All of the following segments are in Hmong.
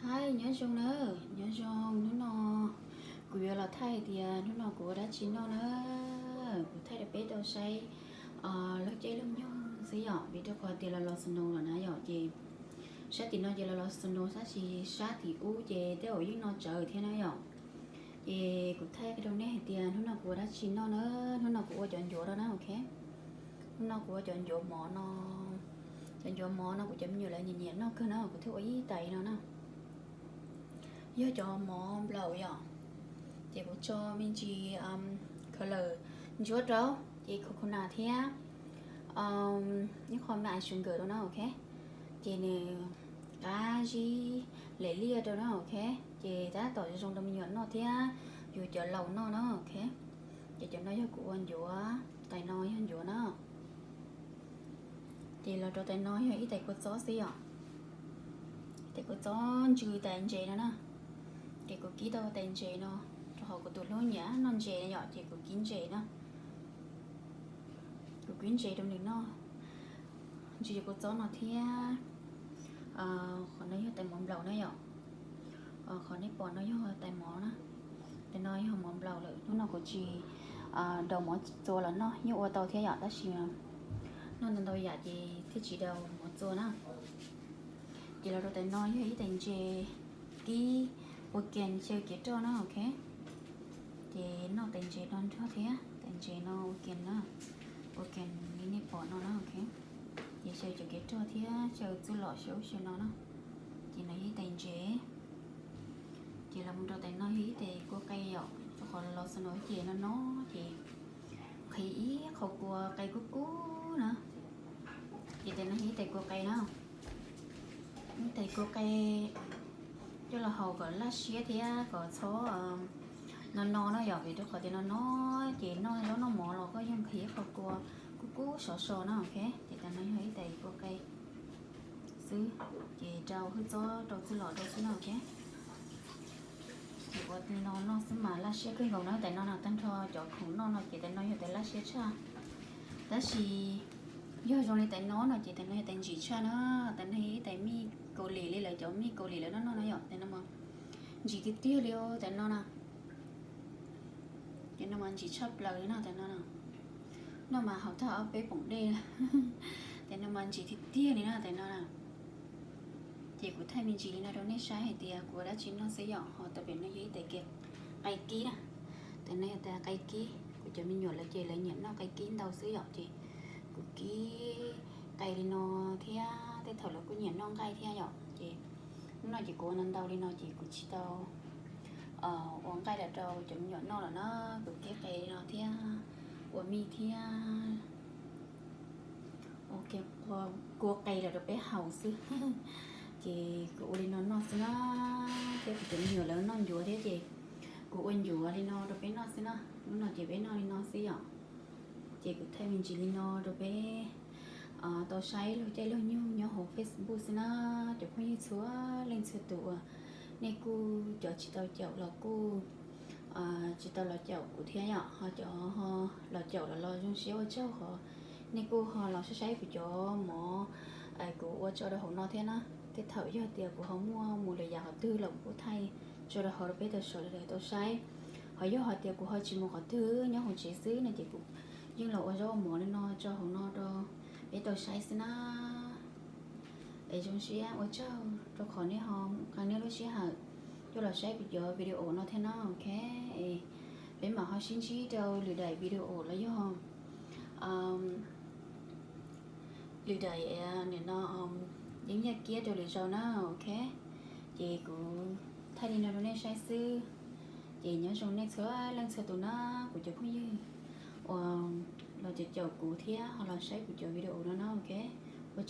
Hi, nyob zoo na, nyob zoo. Hnub no kuv yuav los thaij hais tias hnub no kuv ua dab tsi noj na. Kuv thaij rau peb tau saib luag caij luag nyoog xwb yom, vim rau qhov tias los los snow lawm na yom, ces sab tim no ces los los snow tab sis sab tim ub ces tej zaum yeej noj tsawv thiab na yom. Ces kuv thaij rau nej hais tias hnub no kuv ua dab tsi noj na. Hnub no kuv ua cov ncuav rau na, ok. Hnub no kuv ua cov ncuav mov no. Cov ncuav mov no kuv cov me nyuam lawv nyiam nyiam noj kawg na, kuv thiaj ua ib tais no na. Yog cov mov nplaum yom, ces kuv tso me ntsis khaws lawm ntsuab rau, ces coconut thiab ib qho me ais sugar rau na, ok. Ces nws qab zib lem liaj rau na, ok. Ces tab tom zoo rau me nyuam noj thiab yus cov laus noj na, ok. Ces cov no yog kuv ua ncuav, tais no yog ncuav na. Ces los rau tais no yog ib tais kua txob xwb yom. Tais kua txob ntsws tais ntses no na. Ces kuv kib tau tais ntses no, rau qhov kuv tus hlub nyiam noj ntses yom, ces kuv kib ntses na. Kuv kib ntses rau nws noj. Ntsws kua txob no thiab. Qhov no yog tais mov nplaum na yom. Qhov nej pom no yog tais mov na. Tais no yog mov nplaum lawm, hnub no kuv tsis daus mov txua los noj, yeej ua tau thiab yom, tab sis noj ntau ntau yam ces thiaj tsis daus mov txua na. Ces los rau tais no yog ib tais ntses kib ua ke xyaw kev roj na, ok. Ces noj tais ntses no nrog thiab, tais ntses no ua ke na, ua ke li nej pom no na, ok. Ces xyaw cov kev roj thiab xyaw txuj lom xyaw ub xyaw no na. Ces no yog ib tais ntses. Ces los mus rau tais no yog ib tais kua qe yom, rau qhov los snow ces no no ces nqhis ib qho kua qe kub kub na. Ces tais no yog ib tais kua qe na. Ib tais kua qe coj los haus kom laj siab thiab kom txhob no no na yom, vim rau qhov tias no no ces noj zaub noj mov los koj yeej nqhis ib qho kua kub kub sov so na, ok. Ces tais no yog ib tais kua qe xwb, ces rau hwj txob rau txuj lom rau xwb na, ok. Ces ua li no noj xwb mas laj siab kawg nkaus na, tais no no tag nrho cov khoom noj no ces tais no yog tais laj siab tshaj. Tab sis yog zoo li tais no no ces tais no yog tais ntsim tshaj na, tais no yog ib tais mij Kaus Lim li lawv cov mij Kaus Lim lawv noj noj na yom, tais no mas ntsim tiag tiag li tais no na. Ces no mas ntsim tshaj plaws li no tais no na. Noj mas haus tag ob peb poom dej. Tais no mas ntsim tiag tiag li no tais no na. Ces kuv thaij me ntsis li no rau nej saib hais tias kuv ua dab tsi noj xwb yom, ho tais pem no yog ib tais qe kib na. Tais no yog tais qe kib, kuv cov me nyuam lawv ces lawv nyiam noj qe kib ntau xwb yom, ces kuv kib qe li no thiab tej thaum lawv kuj nyiam noj nqaij thiab yom. Ces hnub no ces kuv ua ntau ntau li no ces kuv tsis tau ua nqaij los rau cov me nyuam noj lawm na, kuv kib qe li no thiab ua mij thiab ua kua qe los rau peb haus xwb. Ces kuv ua li no noj xwb na, thiab kuv cov me nyuam lawv noj ncuav thiab ces kuv ua ncuav li no rau peb noj xwb na. Hnub no ces peb noj li no xwb yom. Ces kuv thaij me ntsis li no rau peb tau saib luag caij luag nyoog nyob hauv Facebook xwb na. Cov phooj ywg txhua leej txhua tus uas nej kuj cov tsis tau caum los kuj tsis tau los caum kuv thiab yom, ho cov ho los caum los los zoo siab ua tsaug qhov nej kuj ho los saib saib kuv cov mov kuv ua tso rau hauv no thiab na. Tej thaum yog tias kuv ho muaj mus lwm yam qhov twg los kuv kuj thaij tso rau hauv rau peb tau sawv daws tau saib. Ho yog hais tias kuv ho tsis mus qhov twg nyob hauv tsev xwb no ces kuv yeej los ua zaub ua mov li no tso hauv no rau peb tau saib xwb na. Es zoo siab ua tsaug rau qhov nej ho qee nej lub sij hawm coj los saib kuv cov video no thiab na, ok. Es peb mam ho sib ntsib rau lwm daim video los yog lwm daim nim no yeeb yaj kiab rau lwm zaus na, ok. Ces kuv thaij li no rau nej saib xwb. Ces nyob zoo nej txhua leej txhua tus na, kuv cov phooj ywg uas los caum caum kuv thiab ho los saib kuv cov video no na, ok. Ua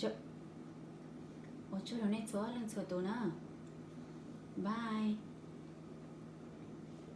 tsaug rau nej txhua leej txhua tus na. Bye.